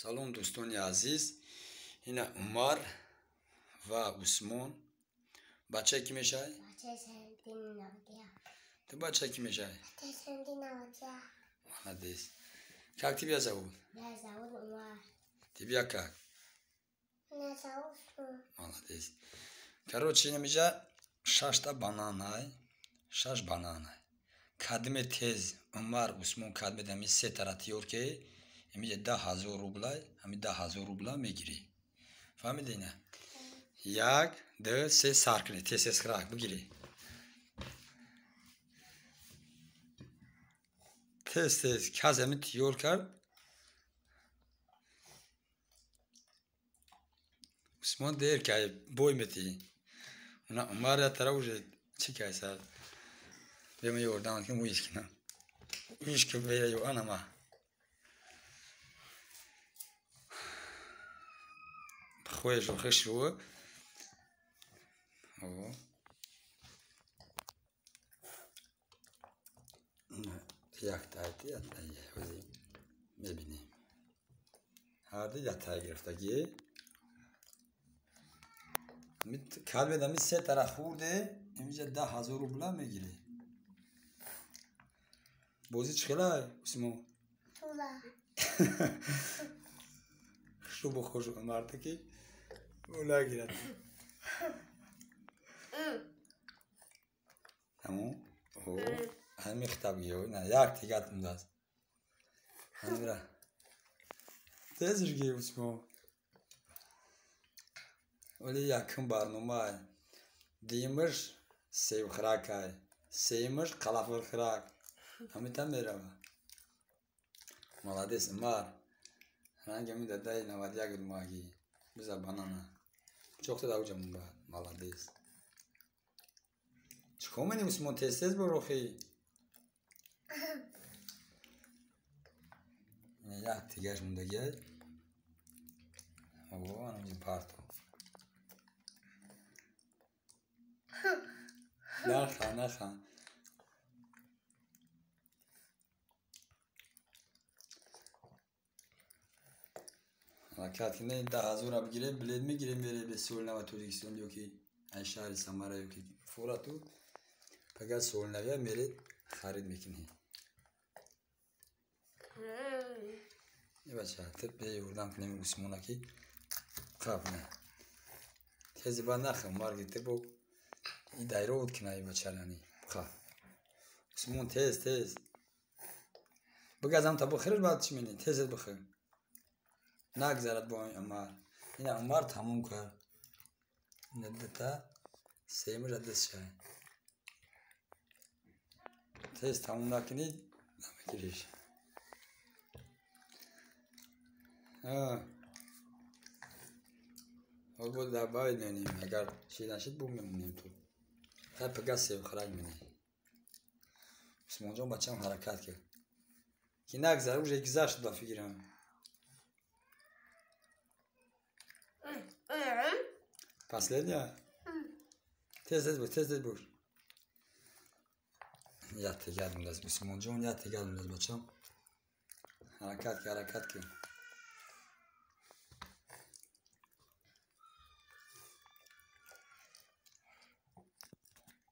Салом, дӯстони азиз. Ина Умар ва Усмон. Бачае ки мешавӣ? Ту бачае ки мешавӣ? Молодец. Как тебя зовут? Меня зовут Умар. Тебя как? Меня зовут Усмон. Молодец. Короче, инамиҷа шашта бананай, шаш бананай. Кадме тез Умар, Усмон кадме ами сетара тиёр ки имиҷа 10 000 рублай, ами 10 000 рубла мегирӣ. Фаҳмиди ина? Як, ду, се, сар кунед, тез тез хирак бигирӣ. Тез тез кас ами тиёр кард. Усмон дер кай бой метӣ. Уна Умар я тара уже чӣ кай сар. Бема ёрдам кун уиш кунам. Уиш ки бера ё анама. Хоеш хушрӯ. О. Як тайти, як тай. Ҳози мебинем. Ҳарду як тай гирифтагӣ. Калбед ами се тара хӯрде, имиҷа 10 000 рубла мегирӣ. Бозӣ чӣ хелай, Усмон? Тула. Хушрӯ бихӯш, Умарта ки ӯ нагирад. Тамом? О, ҳами хитаб гиё. На, як тигат мондааст. Ҳамира. Тезш ги, Усмон. Вале якум барномай. Дуюмаш себхӯракай. Сеюмаш қалафурхӯрак. Ҳамита мерава. Молодец, Умар. Ранги ами дадаи 91 маги. Биза банана. Чохта да уҷа мон. Молодец. Чикор менӣ, Усмон, тез тез бурохӣ? Як тигаш мондагиай. О, анамҷи парто. Наха, наха. Ҳаракат кунед, 10 000-ра бигирем, билет мегирем, мерем бе соли нава Тоҷикистон ё ки ай шаҳри Самара ё ки фурату пага соли навия меред харид мекунӣ. Е бача, ту бе ёрдам кунем Усмона ки қаб на. Тези ба наха, марги ту бо и дайро кина и бачарани. Ха. Усмон тез тез. Бигазам та бихӯриш, баъд чӣ менӣ? Тез тез бихӯр. Нагзарад бо Умар. Ина Умар тамом кард. Ина дута сеюмаша даст шай. Тез тамом накунӣ намегириш. Ҳол бо дар бавед меонем, агар чӣ нашид бо мемонем ту. Хай пага себхӯрак менӣ. Усмонҷон бачам ҳаракат кард. Ки нагзара, уже гузашт ба фикрам. Последняя? Тез тез бош, тез тез бош. Як тигар мондааст, Усмонҷон, як тигар мондааст, бачам. Ҳаракат ки, ҳаракат ки.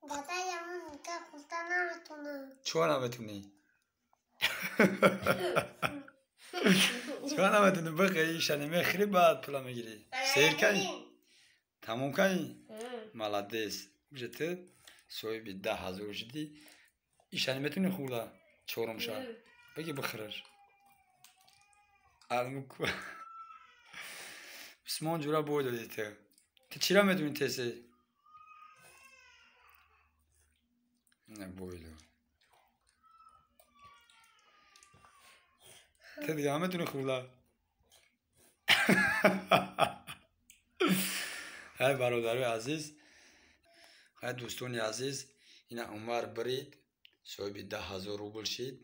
Дада, ямон нигоҳ хӯрда наметонам. Чико наметонӣ? Чико наметонӣ? Бихӯ, ишани мехӯрӣ, баъд пула мегирӣ. Сер кай? Тамом кай? Молодец. Уже ту соҳиби 10 000 шудӣ. Ишани метонӣ хӯрда чорумша? Бигӣ бихӯраш. Усмон ҷура бой додӣ ту. Ту чира метонӣ тесе? Не бой дод. Ту дига наметонӣ хӯрда? Ҳай бародарои азиз, ҳай дӯстони азиз, ина Умар бирид, соҳиби 10 000 рубл шид.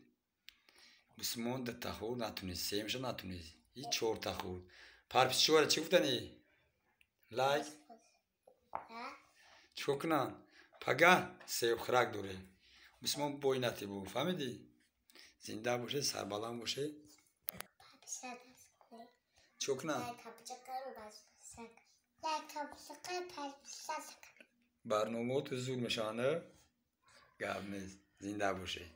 Усмон дута хӯрд, натунист, сеюмша натунист. И чорта хӯрд. Подписчиҳоро чӣ гуфтанӣ? Лайк? Чикор кунанд? Пага себхӯрак дорем. Усмон бой натибу, фаҳмидӣ? Зинда бошед, сарбаланд бошед. Подписаться. Чӣ кунам? Барномаоту зуд мешаванд. Гап нест, зинда бошед.